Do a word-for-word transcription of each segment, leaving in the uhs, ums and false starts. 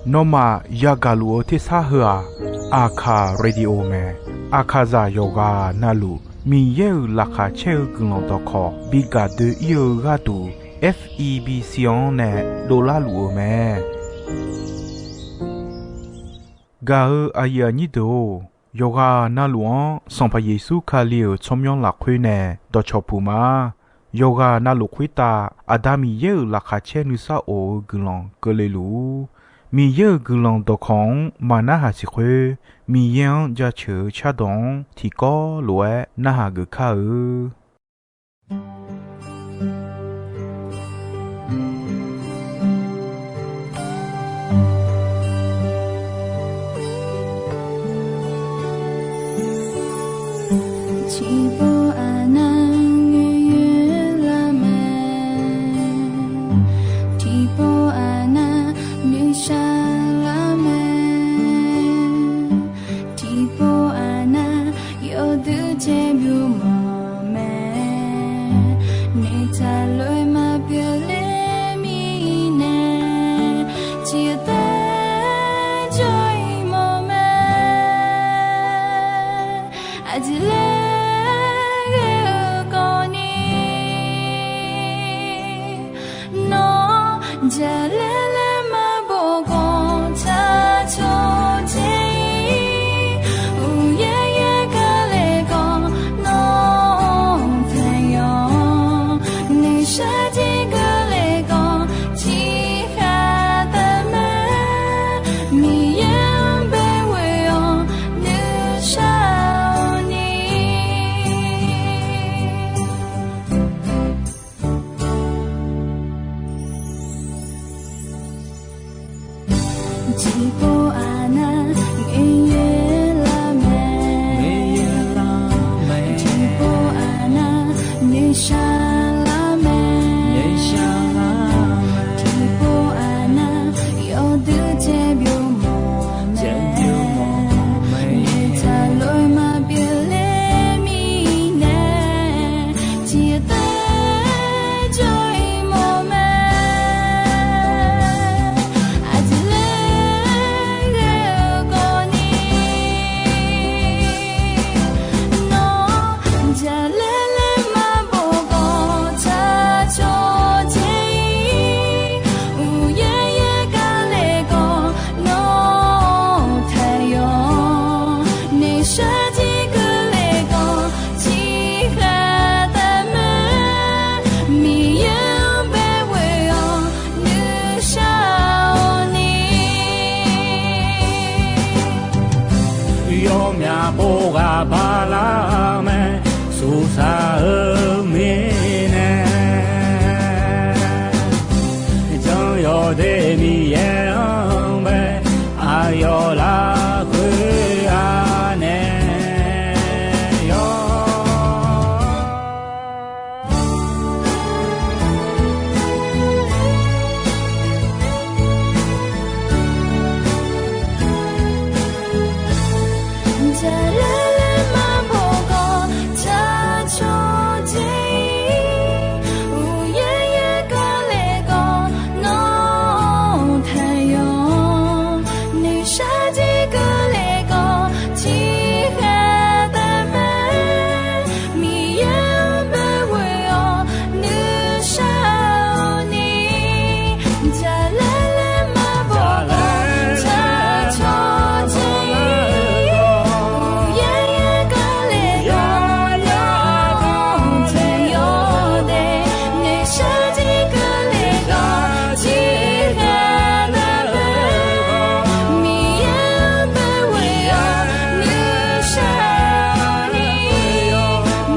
Nawmaf yagaq luf-eu tersar heu-aq, Aqkaq Radio mae. Aqkaqzaq yawqghaq navluf Miqyaer-euq laqkhaq caer-eu guiqlanq dawqkawq bi gaq doe-ir-eu gharduq, F E B C-anr nae dovlar luf-eu mae. Gaq-eu aqyuif aqnyir deuq-or, yawqghaq navluf-anr Sanqpaq Yeqsur Kali-euq tsawrmyanr lafkhoer nae dawqcawq puq ma. Yawqghaq navluf khoertav Aqda Miqyaer-euq laqkhaq caer nuisar of-eu guiqlanq keuvle luf-ur. Miqyaer-euq guiqlanq dawqkawq-anr maqnarhaq siq khoer, Miqyaer-anr jaceuq-eu cardawq-anr tiqkawv lof-aer narhaq geuf kar-eu. Tiqpov aqnav ngaeqyoer lar mae. Tiqpov aqnav nuishar lar mae. Tiqpov aqnav yawduq caer byov mawf mae. Noeqtaq lof-aer maqpyeuf ler mirnae, tiqtaer jawr-ir mawf mae. Aqjeq laer ghae-eu kawvni, nawr jaqlaer laer maqbof khawf, tsaq cawq dzae-ir. Uqyaer yaer gar le khawf, nawr taqyawf. Noeqshaq jir keuvle khawf, tiqkhaq taf mae. Miqyaer-anr baeqghoe-awr nuishar-awq ni. Tiqpov aqnav ngaeqyoer lar mae. Tiqpov aqnav nuishar lar mae. Tiqpov aqnav yawduq caer byov mawf mae. Noeqtaq lof-aer maqpyeuf ler mirnae, tiqtaer jawr-ir mawf mae. Aqjeq laer ghae-eu kawvni, nawr jaqlaer laer maqbof khawf, tsaq cawq dzae-ir. Uqyaer yaer gar le khawf, nawr taqyawf. Noeqshaq jir keuvle khawf, tiqkhaq taf mae. Miqyaer-anr baeqghoe-awr nuishar-awq ni. Yawmyaq pov ghaq bala mae, suqsaq-eu mirnae. Jan yawdaef Miqyaer-anr bae, aqyawf lafkhoer-a nae yawr. Jaqlaer laer maqbof khawf, tsaq cawq dzae-ir. Uqyaer yaer gar le khawf, nawr taqyawf. Noeqshaq jir keuvle khawf, tiqkhaq taf mae. Miqyaer-anr baeqghoe-awr nuishar-awq ni. Jaqlaer laer maqbof khawf, tsaq cawq dzae-ir. Uqyaer yaer gar le khawf, nawr taqyawf de. Noeqshaq jir keuvle khawf, tiqkhaq taf mae. Miqyaer-anr baeqghoe-awr nuishar-awq ni.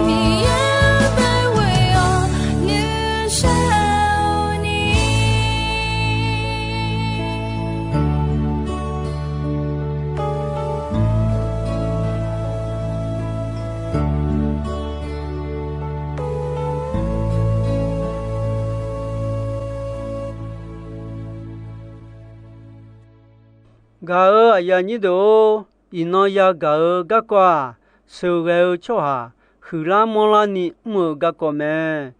Miqyaer-anr baeqghoe-awr nuishar-awq ni. Gaq-euq aqyuif aqnyir deuq-or, iqnan yagaq-eu garkawv-aq, sheuqghae-eu tsawrhaq huiqlar manrlar ni mr-eu garkawv mae.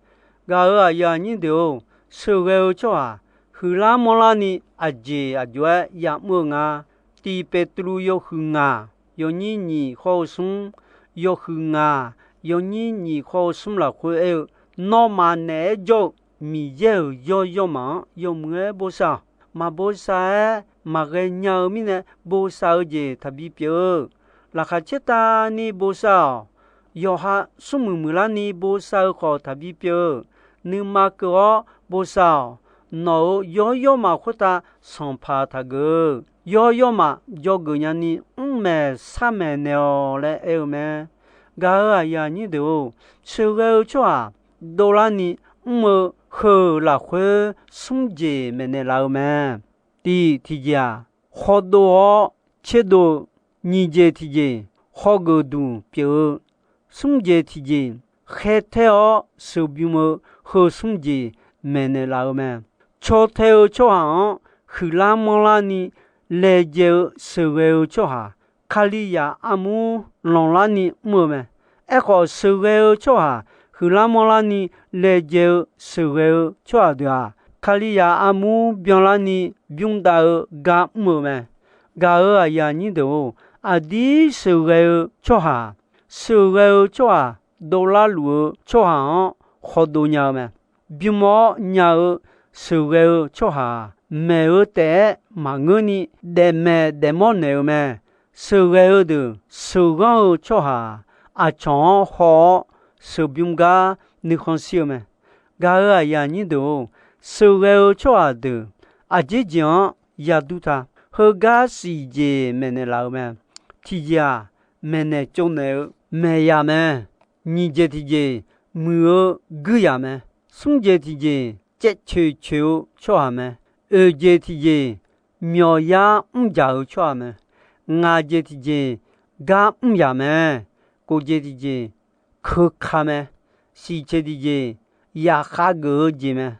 Gaq-euq aqyuif aqnyir deuq-or, sheuqghae-eu tsawrhaq huiqlar manrlarni aqjeq aqjox-aer ya'mr-eu nga. Tiq Beqtuvluv yawhuiq ngaq yawnyir nyiq khawr-eu smr, yawhuiq ngaq yawnyir nyiq khawr-eu smr lafkhoer aer-eu, Nawmaf naeq-aer jawr-eu Miqyaer-euq yawr yawrmaf-anr yawmuiq-aer bosav-awq. Maqbosav-aer maqghae nya-eu mirnae, bosav-eu jeq taqbi pyeuf-eu. Laqkhaq caertavni bosav-awq. Yawqha smrmuiq muiqlarni bosav-eu khawf taqbi pyeuf-eu. Nuima keuv-awr bosav-awq. Nawq-euq yawr yawrmaf khoertav sanqpaq taqgeuf-eu. Yawr yawrmaf dzawgeuf nyani mrmaeq sharmaeq naeq-awq laer aer-eu mae. Gaq-euq aqyuif aqnyir deuq-or, sheuqghae-eu tsawrhaq dovlarni mr-eu heu-euq lafkhoer smr jeq maeqnaeq laf-eu mae. Tiq tiqjeq-aq, khawdov-awr tserdov-eu, nyiq jeq tiqjeq, khawgeuf duq pyeuf-eu, smr jeq tiqjeq, khaertaer-awr sheuqbymr-eu heu smr jeq maeqnaeq laf-eu mae. Caw tae-eu tsawrhaq-anr huiqlar manrlarni laejae-eu sheuqghae-eu tsawrhaq, Kalizaq armur lanqlarni mr-eu mae. Aerkhawf, sheuqghae-eu tsawrhaq huiqlar manrlarni laejae-eu sheuqghae-eu tsawrhaq deuq-aq, Kalizaq armur byanlarni bymr dav-eu gar mr-eu mae. Gaq-euq aqyuif aqnyir deuq-or, aqdir sheuqghae-eu tsawrhaq, sheuqghae-eu tsawrhaq dovlar luf-eu tsawrhaq-anr khawdov nya-eu mae. Bym-awr nya-eu sheuqghae-eu tsawrhaq-aq, maeq-eu taef-aer maqngeurni daefmaeq daefmawr naeq-eu mae. Sheuqghae-eu deuq sheuqghanr-eu tsawrhaq-aq, aqcawq-anr haw-awr sheuqbymr gar nuikhanr shir-eu mae. Gaq-euq aqyuif aqnyir deuq-or, sheuqghae-eu tsawrhaq deuq aqjeq jeq-anr yadur ta. Heugar siq jeq maeqnaeq laf-eu mae. Tiqjeq-aq, maeqnaeq tsovnaeq-eu maeqyaq mae. Nyiq jeq tiqjeq, muiq-eu guiryaq mae. Smr jeq tiqjeq, caevcoeq coeq-eu tsawrhaq mae. Oeq jeq tiqjeq, myawqyar mrjaq-eu tsawrhaq mae. Ngaq jeq tiqjeq, gar mr yaq mae. Kof jeq tiqjeq, keuka mae. Siq jeq tiqjeq, yaqkhav geuf-eu jeq mae.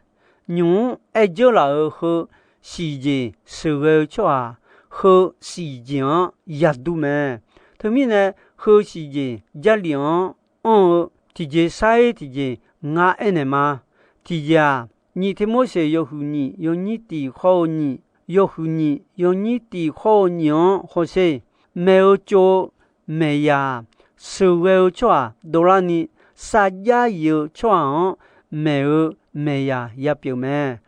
Nymq-mr aer dzeur laf-euq heu siq jeq sheuqghae-eu tsawrhaq, heu siq jeq-anr yadur mae. Teumirnae, heu siq jeq Jarlif-anr anr-eu tiqjeq sar-ir tiqjeq ngar aernaeq ma. Tiqjeq-aq, nyiq Tirmorseq yawhuiq nyiq yawnyir tiq khawr-eu nyiq, yawhuiq nyiq yawnyir tiq khawr-eu nyiq-anr hawsher. Maeq-eu tsov-eu maeqyaq-aq, sheuqghae-eu tsawrhaq dovlarni sarjax yif-eu tsawrhaq-anr maeq-eu maeqyaq yapyeuf mae.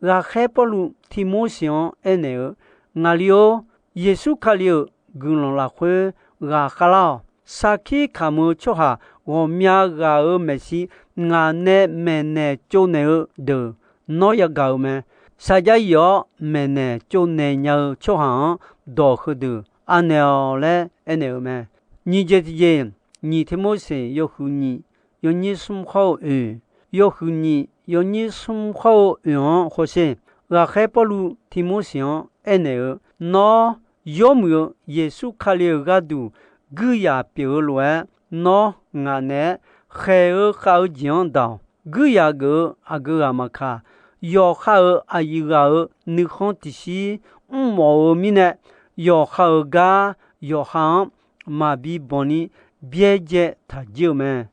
Ghaqkhaer Pawrluv Tirmorseq-anr aernaeq-eu, Ngaqli-or, Yeqsur Kali-euq guiqlanq lafkhoer ghaqkhav lar-awq. Sarkir kamq-eu tsawrhaq ghawqmya ghaq-euq maeqshi ngaq nae maeqnaeq tsovnaeq-eu deuq nawr yagaq-euq mae. Sarjax yif-awr maeqnaeq tsovnaeq nya-eu tsawrhaq-anr dawq heudeuq anaeq-awq laer aernaeq-euq mae. Nyiq jeq tiqjeq, nyiq Tirmorseq yawhuiq nyiq yawnyir smr khawr-eu oeq, yawhuiq nyiq yawnyir smr khawr-eu oeq-anr hawsher. Ghaqkhaer Pawrluv Tirmorseq-anr aernaeq-eu, Nawr yawmuiq-eu Yeqsur Kali-euq gharduq guiryaq pyeuf-eu lof-aer, nawr ngaq naeq-aer khaeq-eu khav-eu jeq-anr daq-awq. Guiryaq geuf-eu aqgeu ghaq maqkaq, yawqha-euq aqyuif ghaq-euq nuikhanr tiqshir mrmawf-eu mirnae, yawqha-euq gar yawqha-anr maqbi banq ni byaerdzae taq jir-eu mae.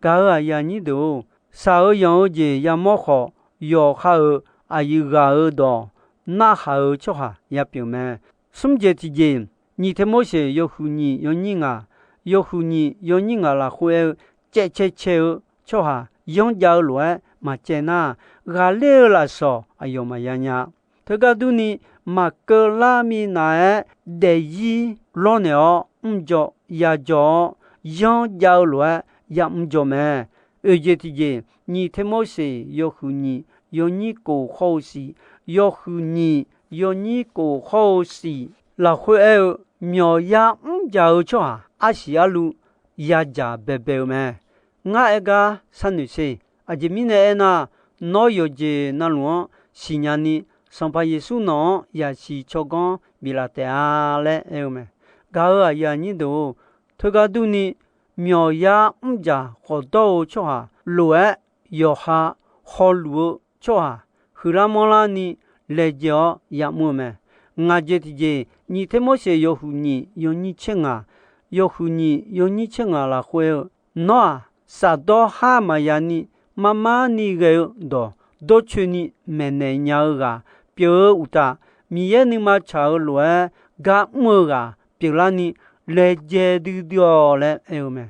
Gaq-euq aqyuif aqnyir deuq-or, shaq-eu yanq-eu jeq yamawr khawf, yawqha-euq aqyuif ghaq-euq dawq narhaq-eu tsawrhaq yapyeuf mae. Smr jeq tiqjeq, nyiq Tirmorseq yawhuiq nyiq yawnyir ngaq, yawhuiq nyiq yawnyir ngaq lafkhoer aer-eu, caevcae cae-eu tsawrhaq yanr jav-eu lof-aer maqcaev nar, ghaqler-eu lafsawq aqyawf maqya nya. Teugar durni, maqkeuv lar minav-aer daefzir lawrnaeq-awr mrdzaw yadzaw-awr, yanr jav-eu lof-aer yamr dzaw mae. Oeq jeq tiqjeq, nyiq Tirmorseq yawhuiq nyiq yawnyir kof khawr-eu siq, yawhuiq nyiq yawnyir kof khawr-eu siq lafkhoer aer-eu, myawqyar mrjaq-eu tsawrhaq arsiq arluv yadzaq baebae-eu mae. Ngar aer gar sharnoeq sher. Aqjeq mirnae aernar, nawr yawqjeq navluf-anr siqnya ni, Sanqpaq Yeqsur nawq-anr yasiq tsawrganr biflaf taef-a laer aer-eu mae. Gaq-euq aqyuif aqnyir deuq-or, teugar durni, myawqyar mrjaq khawfdawr-eu tsawrhaq lof-aer, yawqha hawluf-eu tsawrhaq huiqlar manrlarni laejae-awr yamr-eu mae. Ngaq jeq tiqjeq, nyiq Tirmorseq yawhuiq nyiq yawnyir tser ngaq, yawhuiq nyiq yawnyir tser ngaq lafkhoer-eu, Nawr-aq, shafdawr har maqya ni, mar mar ni ghae-eu dawq dawrcoeni maeqnaeq nya-eu ghaq pyeuf-eu uqtaf, Miqyaer nuima tsaq-eu lof-aer gar mr-eu ghaq pyeuflarni laejae duidui-awq laer aer-eu mae.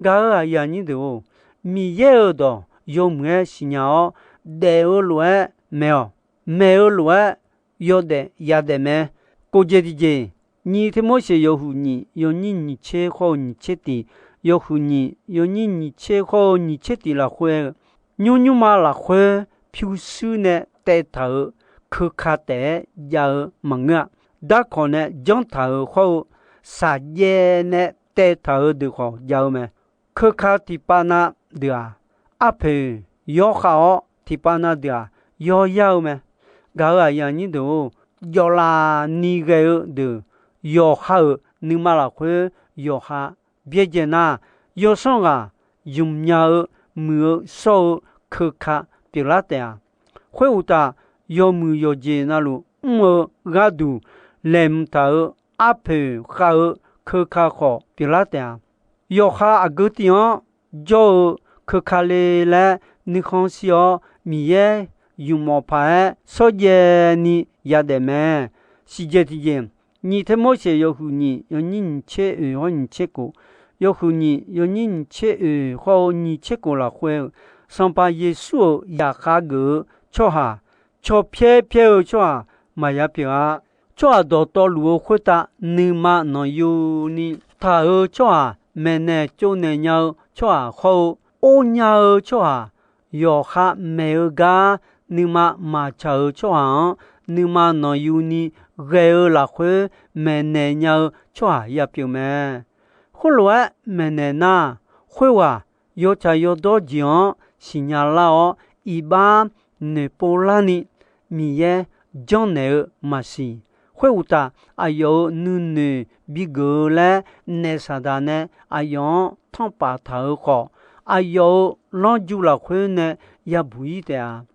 Gaq-euq aqyuif aqnyir deuq-or, Miqyaer-euq dawq yawmuiq-aer siqnya-awr, daef-eu lof-aer maeq-awq. Maeq-eu lof-aer yawdaef yadaef mae. Kof jeq tiqjeq, nyiq Tirmorseq yawhuiq nyiq yawnyir nyiq tser khawr-eu nyiq tser tiq, yawhuiq nyiq yawnyir nyiq tser khawr-eu nyiq tser tiq lafkhoer-eu, nymr nymrma lafkhoer pyurshuir nae taev taq-euq keuka taef-aer jav-eu maqngeur-a. Darkawq nae janr taq-euq khawr-eu, saqjaev nae taev taq-euq deuq khawf jav-eu mae. Keuka tiqpav na deuq-aq, arpoeq yawkhav-awr, tiqpav na deuq-aq, yawyar-eu mae. Gaq-euq aqyuif aqnyir deuq-or, jawvlaf ni ghae-eu deuq, yawqha-euq nuima lafkhoer yawqha byaerdzae nar, yawsanr ghaq zmqnya-eu, muiq-eu shawr-eu keuka pyeuflar taef-a. Khoeruqtaf, yawmuiq yawqjeq navluf mr-eu gharduq laeqhmq taq-euq arpoeq khav-eu keuka khawf pyeuflar taef-a. Yawqha aqgeu tiv-anr jawr-eu keuka le laer nuikhanr shir-awr, Miqyaer ymq mawf paq-aer shawrjaev ni yadaef mae. Siqjeq tiqjeq, nyiq Tirmorseq yawhuiq nyiq yawnyir nyiq tser oeq hawr nyiq tser kof, yawhuiq nyiq yawnyir nyiq tser oeq khawr-eu nyiq tser kof lafkhoer-eu, Sanqpaq Yeqsur-euq zaqkhav geuf-eu tsawrhaq, caw pyaer pyaer-eu tsawrhaq maqya pyeuf-a. Tsawrhaq dawqtawvluf-eu khoertav nuima nanqyuni taq-eu tsawrhaq, maeqnaeq tsovnaeq nya-eu tsawrhaq khawr-eu, or nya-eu tsawrhaq, yawqha maeq-eu gar nuima maqtsaq-euq tsawrhaq-anr, nuima nanqyuni ghae-eu lafkhoer maeqnaeq nya-eu tsawrhaq yapyeuf mae. Khoerlof-aer maeqnaeq nar, khoerghaq yawtsaq yawdawr jeq-anr siqnya lar-awr, iqbax noeqpov larni Miqyaer janrnaeq-eu maqsiq. Khoeruqtaf, aqyawf-euq nuinoeq bigeuf-eu laer naef Saqdaq nae aqyawf-anr tanrpaf taq-euq khawf, aqyawf-euq lanrju lafkhoer nae yabuq-ir taef-a.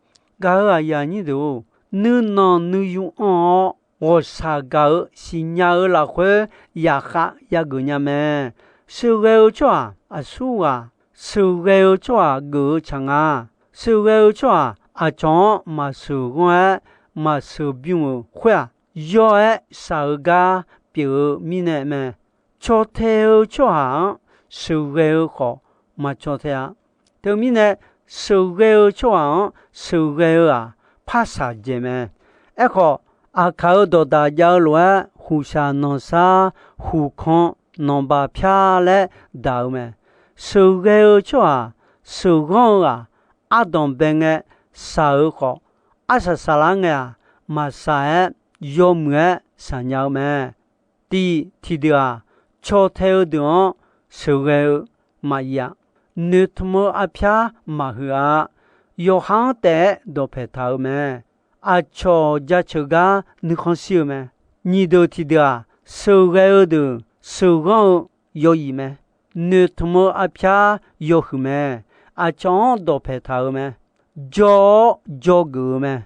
Gaq-euq aqyuif aqnyir deuq-or, nuinanq nuiyu anr-awr, ghawqshaq gaq-eu siqnya-eu lafkhoer yaqkhav yageuf nya mae. Sheuqghae-eu tsawrhaq aqsurghaq, sheuqghae-eu tsawrhaq geuf-eu tsaq nga. Sheuqghae-eu tsawrhaq aqcawq-anr maqsheuq ghanr-aer maqsheuq bym-euq khoer-aq, yawr-aer shaq-eu gar pyeuf-eu mirnae mae. Caw tae-eu tsawrhaq-anr sheuqghae-eu khawf maqcaw tae-a. Teumirnae, sheuqghae-eu tsawrhaq-anr sheuqghae-eu-aq, par shaq dzaeq mae. Aerkhawf, aqkaq-euq dawqdaq jav-eu lof-aer, huqshaq nanqsar huqkan nanqbaq pyar laer daq-eu mae. Sheuqghae-eu tsawrhaq sheuqghanr-eu-aq, ardanq bae ngae shaq-eu khawf, arsaq saqlar ngae-aq, maqshaq-aer yawmuiq-aer shaqnya-eu mae. Tiq tiqdeuq-aq, caw tae-eu deuq-anr sheuqghae-eu maqir-a. Noeqtmq-eu arpyar maqhuiq-a. Yawqha-anr taef-aer dawqpaeq taq-eu mae. Aqcawq jaceuq gar nuikhanr shir-eu mae. Nyiq deuq tiqdeuq-aq, sheuqghae-eu deuq sheuqghanr-eu yawif mae. Noeqtmq-eu arpyar yawhuiq mae. Aqcawq-anr dawqpaeq taq-eu mae. Jawr-awr dzawgeuf-eu mae.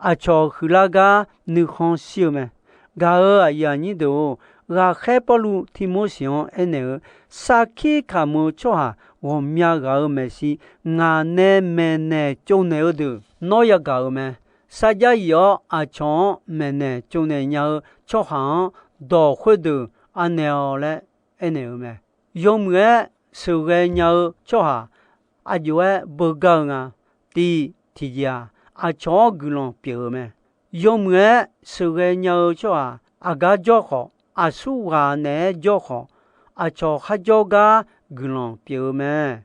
Aqcawq huiqlar gar nuikhanr shir-eu mae. Gaq-euq aqyuif aqnyir deuq-or, ghaqkhaer Pawrluv Tirmorseq-anr aernaeq-eu, sarkir kamq-eu tsawrhaq ghawqmya ghaq-euq maeqshi ngaq nae maeqnaeq tsovnaeq-eu deuq nawr yagaq-euq mae. Sarjax yif-awr aqcawq-anr maeqnaeq tsovnaeq nya-eu tsawrhaq-anr dawq khoerdeuq anaeq-awq laer aernaeq-eu mae. Yawmuiq-aer sheuqghae nya-eu tsawrhaq aqjox-aer beugar-eu nga. Tiq tiqjeq-aq, aqcawq-anr guiqlanq pyeuf-eu mae. Yawmuiq-aer sheuqghae nya-eu tsawrhaq aqgar jawr khawf, aqsurghaq naeq-aer jawr khawf, aqcawq kharjawr gar guiqlanq pyeuf-eu mae.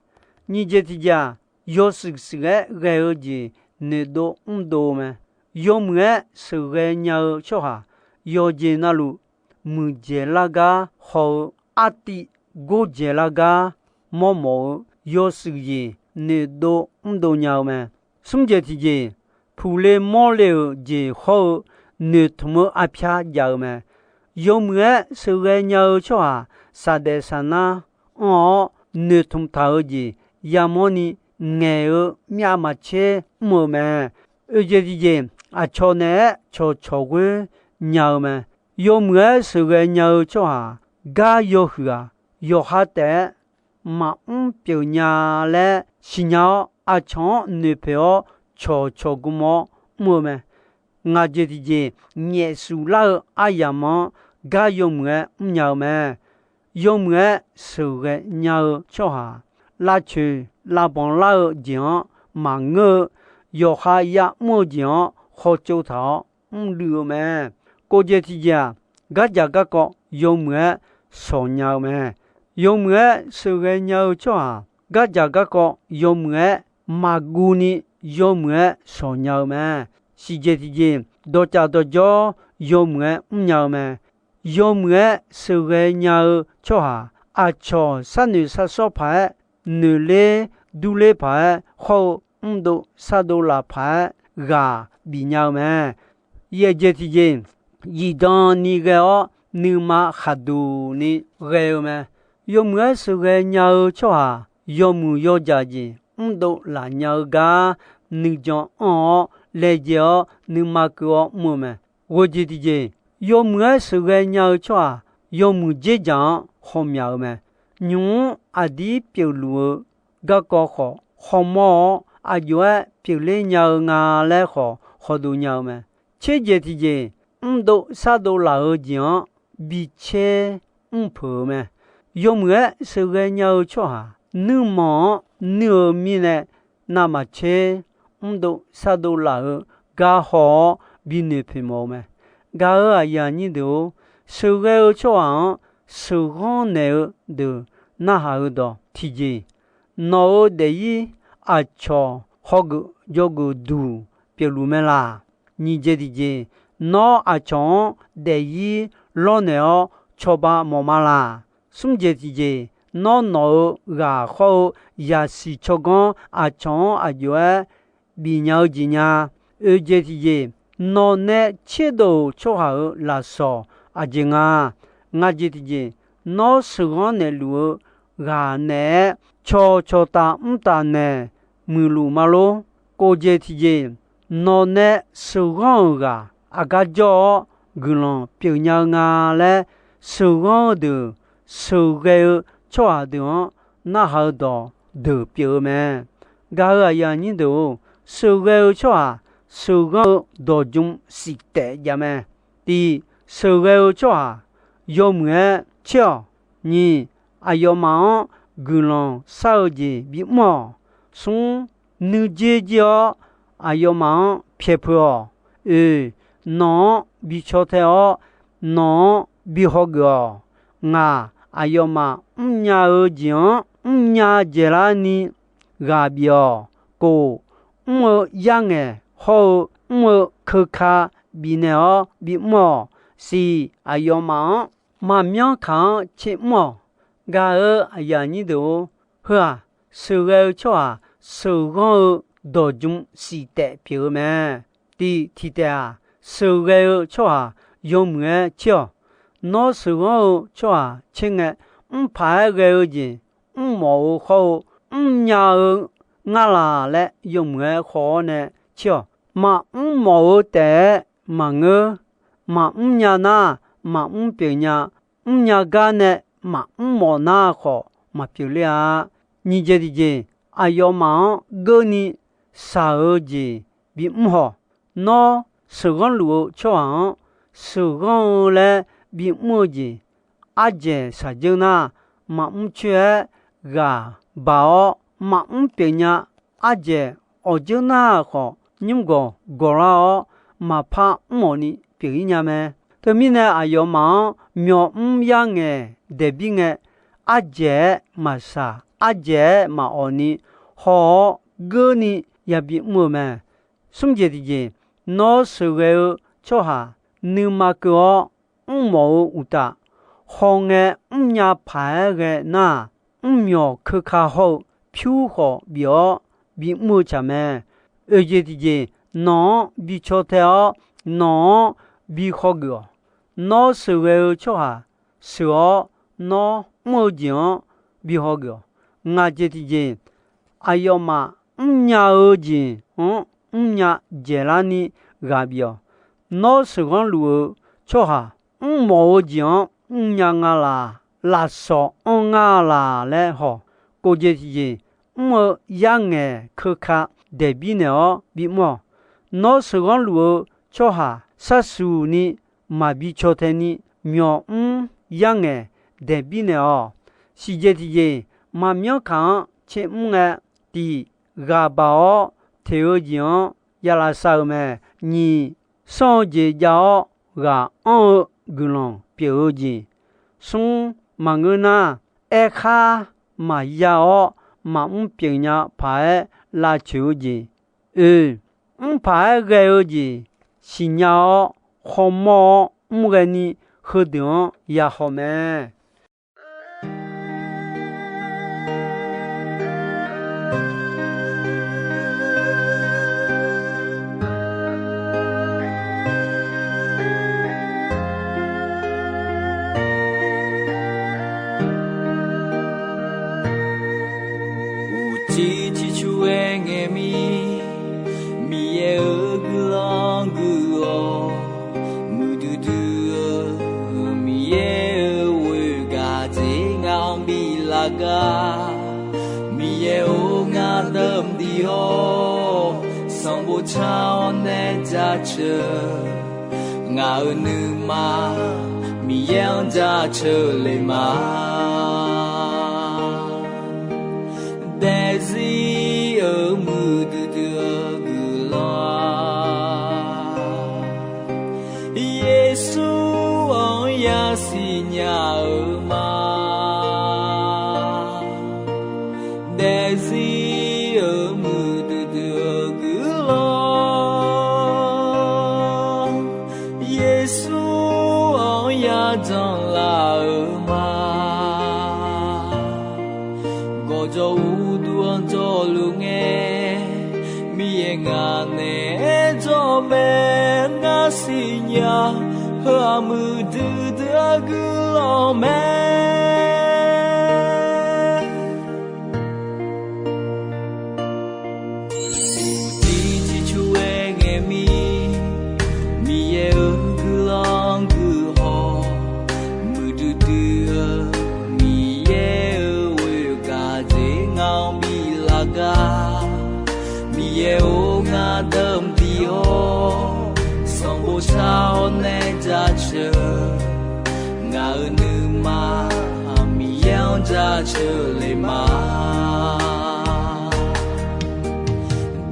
Nyiq jeq tiq jeq-aq, yawshuif shuif-aer ghae-eu jeq noeqdov mrdov-eu mae. Yawmuiq-aer sheuqghae nya-eu tsawrhaq yawqjeq navluf muiqdzaeq lar gar haw-eu, artiv gordzaeq lar gar mawrmawf-eu yawshuif jeq noeqdov mrdov nya-eu mae. Smr jeq tiq jeq, puqle mawrle-euq jeq hawr-eu noeqtmq-eu arpyar jav-eu mae. Yawmuiq-aer sheuqghae nya-eu tsawrhaq saqdaef saqnar anr-awr noeqtmq taq-eu jeq yamawr ni ngaeq-eu myav maqtser mr-eu mae. Oeq jeq tiq jeq, aqcawq naeq-aer cawqcawq ghoer nya-eu mae. Yawmuiq-aer sheuqghae nya-eu tsawrhaq gar yawhuiq-aq, yawqha taef-aer maqmr pyeuf nya laer siqnya-awr, aqcawq-anr noeqpoeq-awr cawqcawq gm-awr mr-eu mae. Ngaq jeq tiqjeq, nyaef suf lar-eu aryamq-anr gar yawmuiq-aer mrnya-eu mae. Yawmuiq-aer sheuqghae nya-eu tsawrhaq, lavcoeq lavbanq lar-eu jeq-anr maqngeur-eu, yawqha ya'mr-eu jeq-anr hawtsov taq-awr mrluiv-eu mae. Kov jeq tiqjeq-aq, gardzaq garkawv yawmuiq-aer shawq nya-eu mae. Yawmuiq-aer sheuqghae nya-eu tsawrhaq, gardzaq garkawv yawmuiq-aer maqguv ni yawmuiq-aer shawq nya-eu mae. Shiq jeq tiqjeq, dawqcaf dawqjawr yawmuiq-aer mrnya-eu mae. Yawmuiq-aer sheuqghae nya-eu tsawrhaq, aqcawq sharnoeq sharsawr paq-aer noeqler durler paq-aer hawr-eu mrdov shardov laf paq-aer ghaq bif nya-eu mae. Yaeq jeq tiqjeq, zifdan ni ghae-awr nuima khaqduq ni ghae-eu mae. Yawmuiq-aer sheuqghae nya-eu tsawrhaq, yawmuiq yawdzaq jeq mrdov laf nya-eu gar nuijan anr-awr laejae-awr nuima keuv-awr mr-eu mae. Ghoeq jeq tiqjeq, yawmuiq-aer sheuqghae nya-eu tsawrhaq, yawmuiq dzerdzaq-anr hawmyaq-eu mae. Nymq-mr aqdir pyeufluf-eu garkawv khawf hawmawr-awr, aqjox-aer pyeufler nya-eu nga laer khawf hawdov nya-eu mae. Tser jeq tiqjeq, mrdov shardov laf-eu jeq-anr bitser mrpeuq-eu mae. Yawmuiq-aer sheuqghae nya-eu tsawrhaq, nuirmanq-anr nuir-eu mirnae, navmaqtser mrdov shardov laf-eu gar haw-awr binoeq poeq mawf-eu mae. Gaq-euq aqyuif aqnyir deuq-or, sheuqghae-eu tsawrhaq-anr sheuqghanr naeq-eu deuq narhaq-eu dawq tiqjeq, nawq-euq daefzir aqcawq hawgeuf jawrgeuf duq pyeufluf mae laq. Nyiq jeq tiqjeq, nawr aqcawq-anr daefzir lawrnaeq-awr cawba mawf ma laq. Smr jeq tiqjeq, nawr nawq-euq ghaq hawr-eu yasiq tsawrganr aqcawq-anr aqjox-aer bifnya-eu jeq nya. Oeq jeq tiqjeq, nawq nae tserdov-euq tsawrhaq-euq lafsawq aqjeq nga. Ngaq jeq tiqjeq, nawr sheuqghanr naeqluf-eu ghaq naeq-aer cawqcawq taf mr taf naeq muiqluf ma lor. Kov jeq tiqjeq, nawq nae sheuqghanr-euq ghaq aqgar jawr-awr guiqlanq pyeufnya-eu nga laer, sheuqghanr-eu deuq, sheuqghae-eu tsawrhaq deuq-anr narhaq-eu dawq deuq pyeuf-eu mae. Gaq-euq aqyuif aqnyir deuq-or, sheuqghae-eu tsawrhaq sheuqghanr-eu dawqjm siq taef jav mae. Tiq, sheuqghae-eu tsawrhaq yawmuiq-aer tser-awq. Nyiq, aqyawfmaf-anr guiqlanq shar-eu jeq bimr-awq. Smr, nuijer jir-awr aqyawfmaf-anr pyaeq peuq-awq. Oeq, nawq-anr bi caw tae-awr nawq-anr bi hawgeuf-awq. Ngaq, aqyawfmaf mrnya-eu jeq-anr mrnya dzaeqlar ni ghaq bif-awq. Kof, mr-eu yarngaeq hawr-eu mr-eu keuka bifnaeq-awr bimr-awq. Siq, aqyawfmaf-anr maqmyanr kaq-anr tser mr-awq. Gaq-euq aqyuif aqnyir deuq-or, heu-aq, sheuqghae-eu tsawrhaq sheuqghanr-eu dawqjm siq taef pyeuf-eu mae. Tiq, tiq taef-aq, sheuqghae-eu tsawrhaq yawmuiq-aer tser-awq. Nawr sheuqghanr-eu tsawrhaq tser ngae, mrpaq-aer ghae-eu jeq mrmawf-eu hawr-eu mrnya-eu ngar laq laer yawmuiq-aer haw-awr nae tser-awq. Maqmr mawf-eu taef-aer maqngeur. Maqmr nya nar, maqmr pyeuf nya. Mrnya gar nae maqmr mawf nar khawf maqpyeuf ler-a. Nyiq jeq tiqjeq, aqyawfmaf-anr geurni shaq-eu jeq bimr haw. Nawr sheuqghanr luf-eu tsawrhaq-anr sheuqghanr-eu laer bimr-eu jeq, ardzaeq shaqdzeur nar, maqmr coer-aer ghaq baq-awr maqmr pyeuf nya. Ardzaeq awqdzeur nar khawf, nymr gawq gawqlar-awr maqpar mr-awq ni pyeuf-ir nya mae. Teumirnae aqyawfmaf-anr myawqmr yarngaeq daeqbir ngae, ardzaeq-aer maqshaq, ardzaeq-aer maqawq ni haw-awr geurni yabi mr-eu mae. Smr jeq tiqjeq, nawr sheuqghae-eu tsawrhaq nuima keuv-awr mrmawf-eu uqtaf, hawngae mrnya paq-aer ghae nar, mrmyawq keuka hawr-eu pyur khawf bif-awr bimr-eu tsaq mae. Oeq jeq tiqjeq, nawq-anr bi caw tae-awr nawq-anr bi hawgeuf-awq. Nawr sheuqghae-eu tsawrhaq sheuq-awr nawr mr-eu jeq-anr bi hawgeuf-awq. Ngaq jeq tiqjeq, aqyawfmaf mrnya-eu jeq-anr mrnya dzaeqlar ni ghaq bif-awq. Nawr sheuqghanr luf-eu tsawrhaq mrmawf-eu jeq-anr mrnya nga laq, lafsawq anr nga laq laer haw. Kov jeq tiqjeq, mr-eu yarngaeq keuka daeqbir naeq-awr bimr-awq. Nawr sheuqghanr luf-eu tsawrhaq sharsuq ni maqbi caw tae ni, myawqmr yarngaeq daeq birnaeq-awq. Siqjeq tiqjeq, maqmyanr kaq-anr tser mr ngae, tiq, ghaq baq-awr teq-eu jeq-anr ya lavsav-euq mae. Nyiq, sanr-eu jeq jav-awr ghaq anr-eu guiqlanq pyeuf-eu jeq. Smr, maqngeur nar, aerkhar maqya-awr maqmr pyeuf nya paq-aer lavcoeq-eu jeq. Oeq, mr paq-aer ghae-eu jeq siqnya-awr, khawmawr-awr mr ghae ni, heudeuq-anr ya haw mae. Uqcif ciqcur-aer ngae mir, Miqyaer-euq guiqlanq guiq-awq. Muiqdui dui-eu Miqyaer-euq ghoer gaq dzer ngaq-anr bi lar gar. Miqyaer-or, ngar deuq mqdiq-awr, sanqbof car-awr nae jaceuq. Ngaq-euq nuima Miqyaer-anr jaceuq le ma. Daefzir-euq muiqdui dui-eu guiqlanq, Yeqsur-anr yasiq nya-eu ma. Daefzir-euq muiqdui dui-eu guiqlanq, Yeqsur-anr yajanq laf-eu ma. Gawqjawq uqduq-anr jawrluf ngae, Miqyaer ngaq naeq-aer jawr mae. Ngar siqnya, heu-aq muiqdui dui-eu guiqlanq mae. Uqcif ciqcur-aer ngae mir, Miqyaer-euq guiqlanq guiq-awq. Muiqdui dui-eu Miqyaer-euq ghoer gaq dzer ngaq-anr bi lar gar. Miqyaer-or, ngar deuq mqdiq-awr, sanqbof car-awr nae jaceuq. Ngaq-euq nuima Miqyaer-anr jaceuq le ma.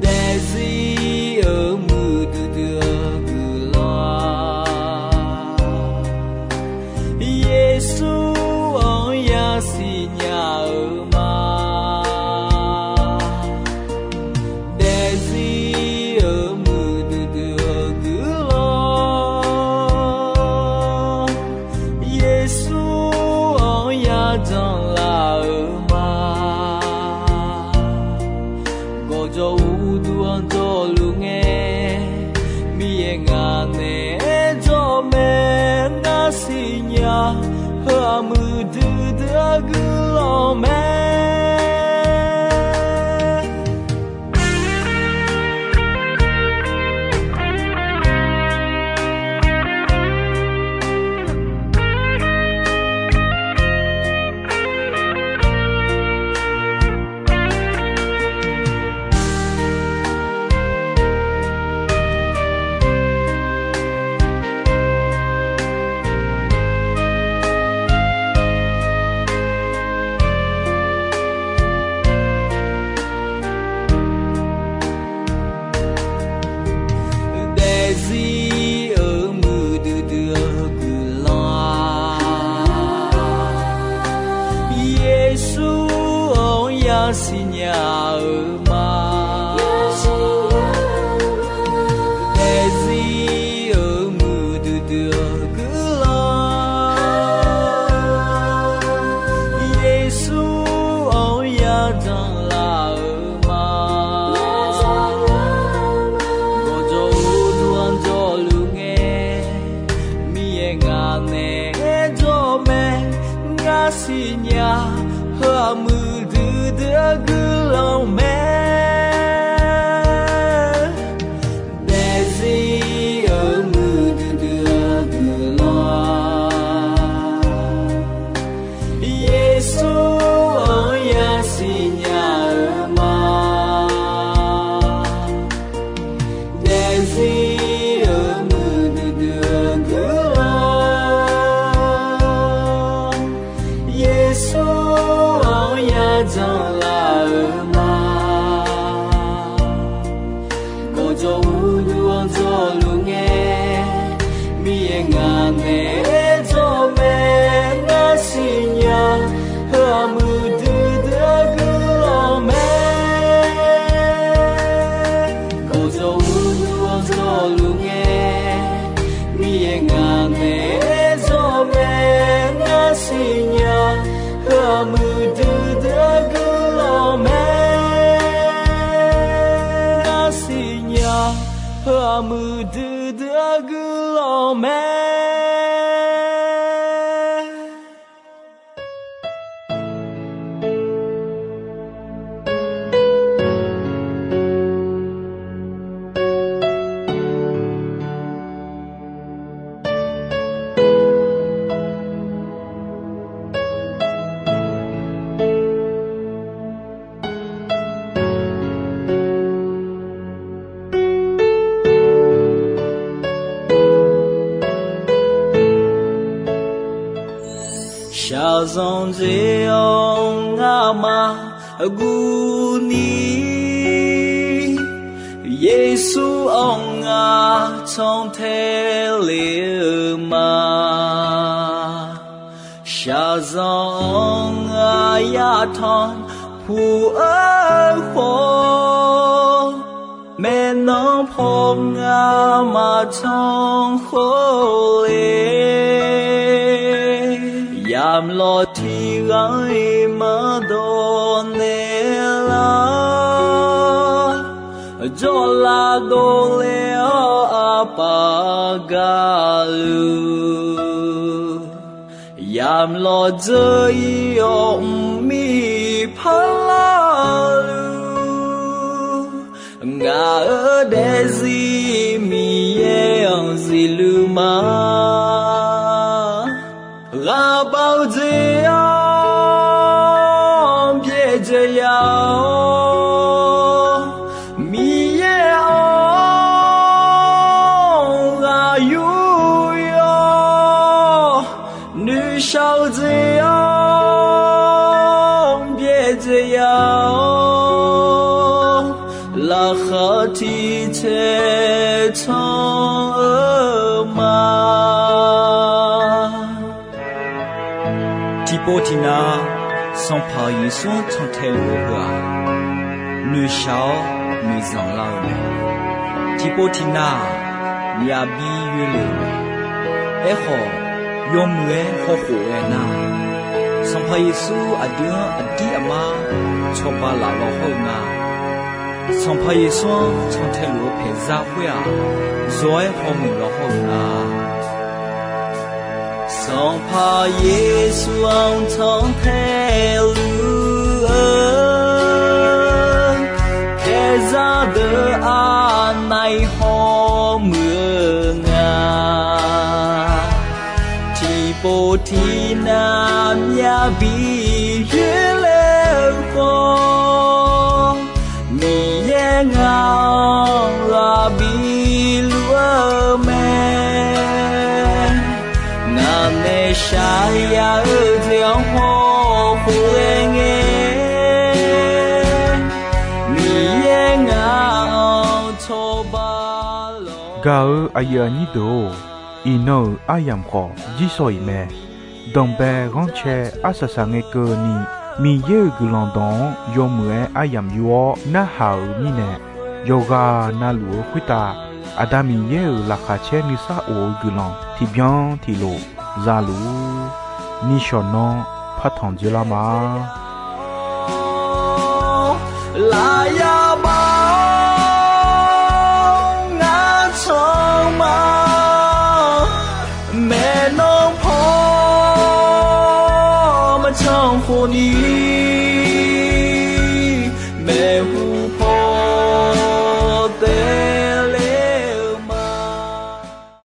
Daefzir-euq muiqdui dui-eu guiqlanq, Yeqsur-anr yasiq nya-eu ma. Daefzir-euq muiqdui dui-eu guiqlanq, Yeqsur-anr yajanq laf-eu ma. Gawqjawq uqduq-anr jawrluf ngae, Miqyaer ngaq naeq-aer jawr mae. Ngar siqnya, heu-aq muiqdui dui-eu guiqlanq mae. Muiqdui dui-eu guiqlanq mae. Shaqzanq jeq-anr ngamaf guvni, Yeqsur-anr ngar cantae le-eu ma. Shaqzanq-anr ngar yatanq puq-eu khawf, maeqnan paw ngar maqtanq khawf le. Yamq lawq tiq ghaq-iq maqdawq naeq lar, jawrlav dovle-awr aqpaf gaqluf, yamq lawq dzeur-ir-awr mqmir parlar-eu luf, ngaq-euq daefzir Miqyaer-anr zifluf ma. Ghaqbav-eu jeq-anr byaerdzae ya-awr, Miqyaer-anr ghaq yur yawr, noeqshaq-eu jeq-anr byaerdzae ya-awr, laqkhaq tiqcaev can-eu ma. Tiqpov tiqnav Sanqpaq Yeqsur-anr cantae luf-eu heu-aq, noeqshaq-awr noeqzanq lar-eu mae. Tiqpov tiqnav-aq, myavbi yoelef-euq mae. Aerkhawf, yawmuiq-aer hawkhof ghae nar, Sanqpaq Yeqsur aqdui-anr aqdir aqmar cawba laf law hawr-eu nga. Sanqpaq Yeqsur-anr cantae luf-eu paeqzar khoer-aq, zawq-aer hawmuiq law hawr-eu nga. Sanqpaq Yeqsur-anr cantae luf-eu paeqzar deuq aqnav-iq hawmuiq-eu nga. Tiqpov tiqnav myavbi yoerler-eu khawf, Miqyaer ngaq-anr ghaq biluf-eu mae. Ngaq nae shaqya-eu jeq-anr hawkhof ghae ngae, Miqyaer ngaq-anr cawba law. Gaq-eu aqyuif aqnyir deuq-or, iqnan-euq aryamq khawf jirshaw-iq mae. Danqbae ghanrcae arsaq saq ngae keuvni, Miqyaer-euq guiqlanq dawq-anr yawmuiq-aer aryamq yur-awr narhaq-euq mirnae, yawqghaq navluf-eu khoertav Aqda Miqyaer-euq laqkhaq caer nuisar of-eu guiqlanq tiqbyan tiqlof za luf-ur. Nishawq nanr partanq dzoerlar ma. Lafyaq baf-awr ngar can ma. Maeqnan paw maqcan khof ni,